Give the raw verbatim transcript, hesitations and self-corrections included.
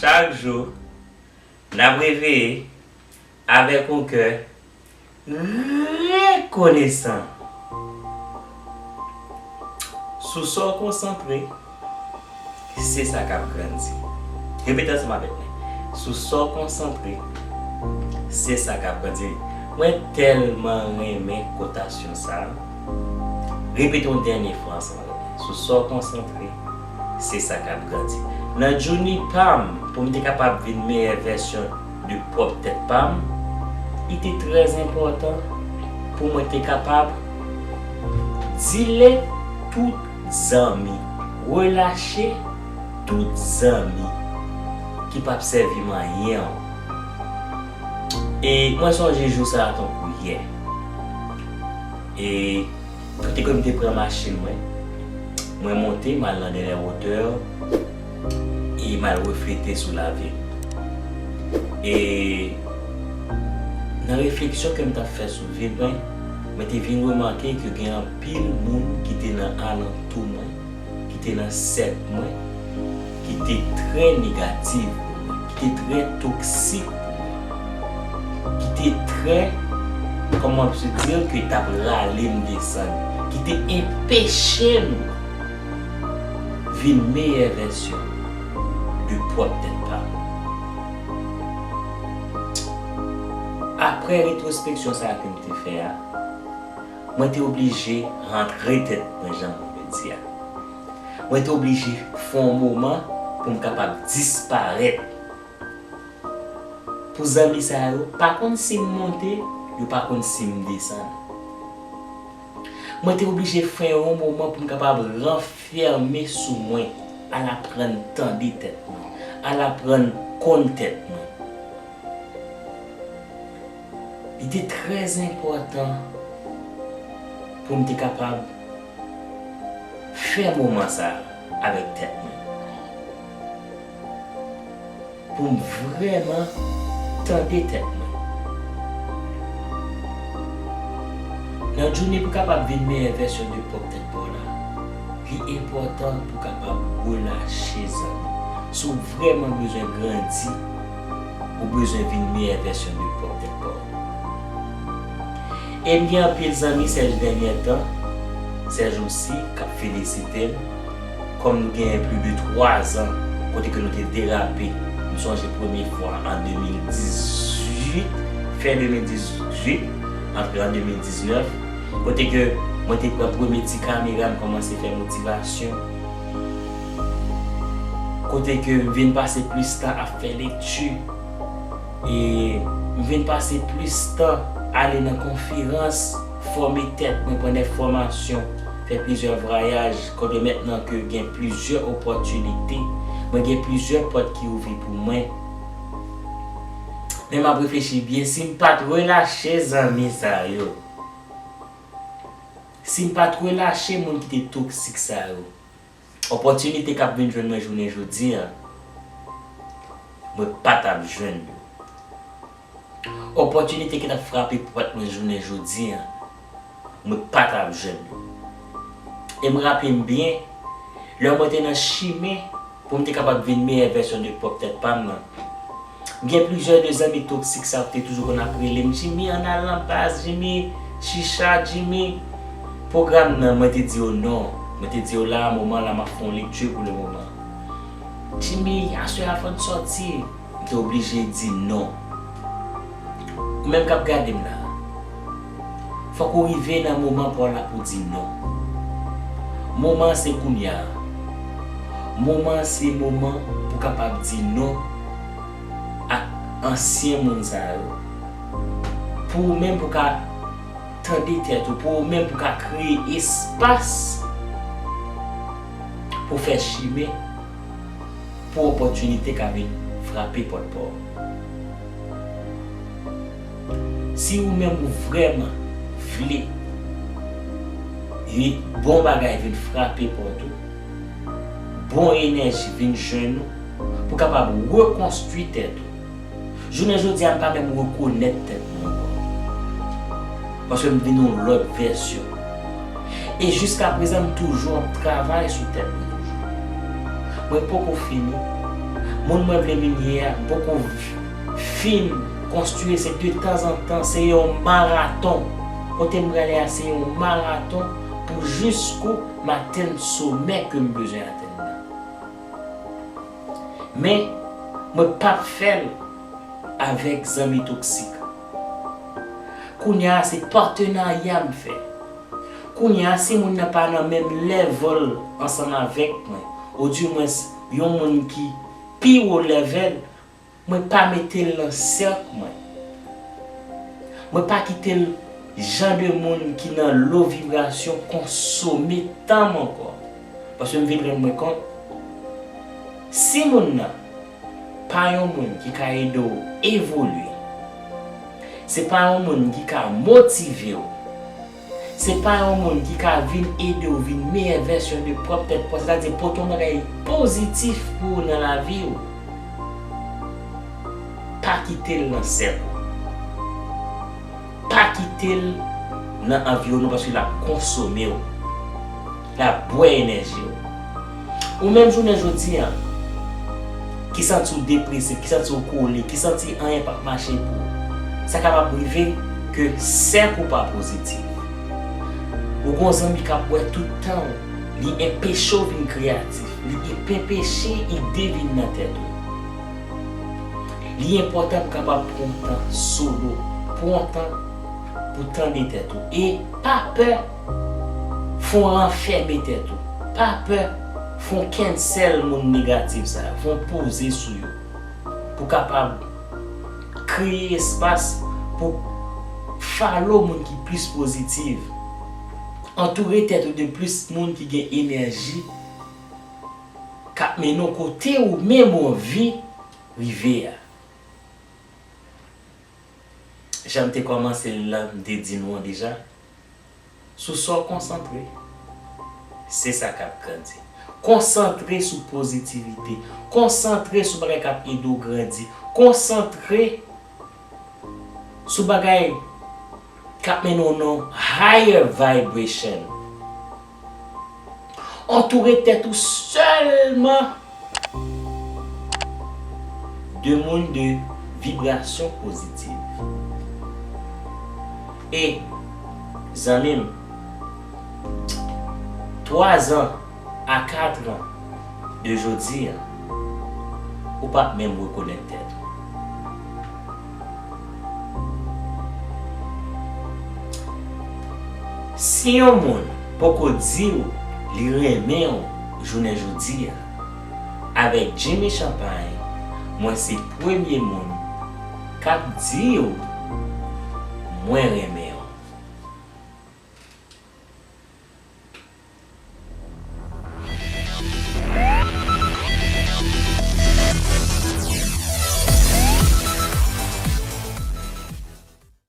Chak jou, n ap reveye avèk yon kè rekonesan. Sou sa w konsantre, se sa k ap grandi. Repete ansanm avèk mwen. Sou sa w konsantre, se sa k ap grandi. Mwen tèlman renmen kotasyon sa a. Repete yon dènye fwa ansanm avèk mwen. Sou sa w konsantre, se sa k ap grandi. Nan journey pa m, pou m te kapab vin meyè vèsyon de pwòp tèt pa m, li te trè enpòtan pou mwen te kapab delete tout zanmi, relache tout zanmi ki p ap sèvi m anyen an. E mwen sonje jou sa a tankou yè. E kote ke m te pran machin mwen, mwen monte, m al nan dènye wotè, e m al reflete sou lavi m. E nan refleksyon ke m t ap fè sou vi mwen, mwen te vin remake ke gen anpil moun ki te nan alantou mwen, ki te nan sèk mwen, ki te trè negatif pou mwen, ki te trè toksik pou mwen, ki te trè, kòman m se dir, ke t ap rale m desann, ki te enpeche m vin meyè vèsyon de pwòp tèt pa m. Apre retwospeksyon sa a ke m te fè a, mwen te oblije rantre tèt mwen, jan mwen vle di a. Mwen te oblije fè yon moman pou m kapab disparèt. Pou zanmi sa yo, pa konn si m monte, yo pa konn si m desann. Mwen te oblije fè yon moman pou m kapab ranfèmen sou mwen, al aprann tande tèt mwen, al aprann konn tèt mwen. Li te trè enpòtan pou m te kapab fè moman sa a avèk tèt mwen. Pou m vrèman tande tèt mwen. Nan jounen pou kapab vin meyè vèsyon de pwòp tèt pa w la, li enpòtan pou kapab relache zanmi. Si w vrèman bezwen grandi, ou bezwen vin meyè vèsyon de pwòp tèt pa w. E m gen anpil zanmi sèjousi, dènye tan, sèjousi, k ap felisite m. Kòm nou genyen plis de twa zan kote ke nou te derape, m sonje premye fwa an de mil dizuit, fen de mil dizuit, antre an de mil diznèf, kote ke mwen te pran premye ti kamera, m kòmanse fè motivasyon, kote ke m vin pase plis tan ap fè lekti, e m vin pase plis tan ale nan konferans, fòme tèt mwen, pran de fòmasyon, fè plizyè vwayaj, kote mentnan ke gen plizyè opòtinite, mwen gen plizyè pòt ki ouvri pou mwen. Men m ap reflechi byen, si m pa t relache zanmi sa yo, si m pa t relache moun ki te toksik sa yo, opòtinite k ap vin jwenn mwen jounen jodi a, mwen pa t ap jwenn yo. Opòtinite ki t ap frape pòt mwen jounen jodi a, mwen pa t ap jwenn yo. E m raple m byen, lè mwen te nan chimen pou m te kapab vin meyè vèsyon de pwòp tèt pa m nan, gen plizyè de zanmi toksik sa yo ki te toujou konn ap rele m, "Jimmy, ann al nan baz, Jimmy, chicha, Jimmy." Pwogram nan, mwen te di yo non. Mwen te di yo la, moman la, m ap fè yon lekti pou le moman. "Jimmy, aswè a fò n sòti." M te oblije di non. Ou menm k ap gade m la, fòk ou rive nan moman pa w la pou di non. Moman an se kounye a. Moman an se moman pou kapab di non ak ansyen moun sa yo. Pou ou menm pou ka tande tèt ou, pou ou menm pou ka kreye espas pou fè chimen pou opòtinite ka vin frape pòt pa w. Si ou menm ou vrèman vle yon bon bagay vin frape pòt ou, bon enèji vin jwenn ou, pou kapab rekonstwi tèt ou. Jounen jodi a, m pa menm rekonèt tèt mwen ankò. Paske m vin yon lòt vèsyon. E jiskaprezan, m toujou ap travay sou tèt mwen toujou. Mwen poko fini. M Moun mwen vle vin ye a, m poko fin konstwi, se de tanzantan, se yon maraton. Kote m prale a, se yon maraton pou jiskou m atenn somè ke m bezwen atenn nan. Men, mwen p ap fè l avèk zanmi toksik. Kounye a, se patenarya m fè. Kounye a, si moun nan pa nan menm level ansanm avèk mwen, odimwens, yon moun ki pi wo level, mwen pa mete l nan sèk mwen. Mwen pa kite l, jan de moun ki nan lo vibrasyon, konsome tan m ankò. Paske m vin rann mwen kont, si moun nan pa yon moun ki ka ede w evolye, se pa yon moun ki ka motive w, se pa yon moun ki ka vin ede w vin meyè vèsyon de pwòp tèt pa w, sètadi pote yon bagay pozitif pou ou nan lavi w, pa kite l nan sèk ou. Pa kite l nan anviwònman w, paske l ap konsome w. L ap bwè enèji w. Ou menm jounen jodi a, ki santi w deprese, ki santi w kole, ki santi anyen p ap mache pou ou, sa kapab rive ke sèk ou pa pozitif. Ou gon zanmi k ap bwè tout tan w, li enpeche w vin kreyatif, li enpeche ide vin nan tèt ou. Li enpòtan pou w kapab pran yon tan solo, pran yon tan pou tande tèt ou. E pa pè fè w ranfèmen tèt ou. Pa pè fè w cancel moun negatif sa yo. Fè w poze sou yo. Pou w kapab kreye espas pou follow moun ki plis pozitif. Antoure tèt ou de plis moun ki gen enèji k ap mennen w kote ou menm ou anvi rive a. Jan m te kòmanse l lan, m te di nou an deja, sou sa w konsantre, se sa k ap grandi. Konsantre sou pozitivite. Konsantre sou bagay k ap ede w grandi. Konsantre sou bagay k ap mennen w nan higher vibration. Antoure tèt ou sèlman de moun de vibrasyon pozitif. E, zanmi m, twa zan a kat an de jodi a, ou p ap menm rekonèt tèt ou. Si yon moun poko di w li renmen w jounen jodi a, avèk Jimmy Champagne, mwen se premye moun k ap di w mwen renmen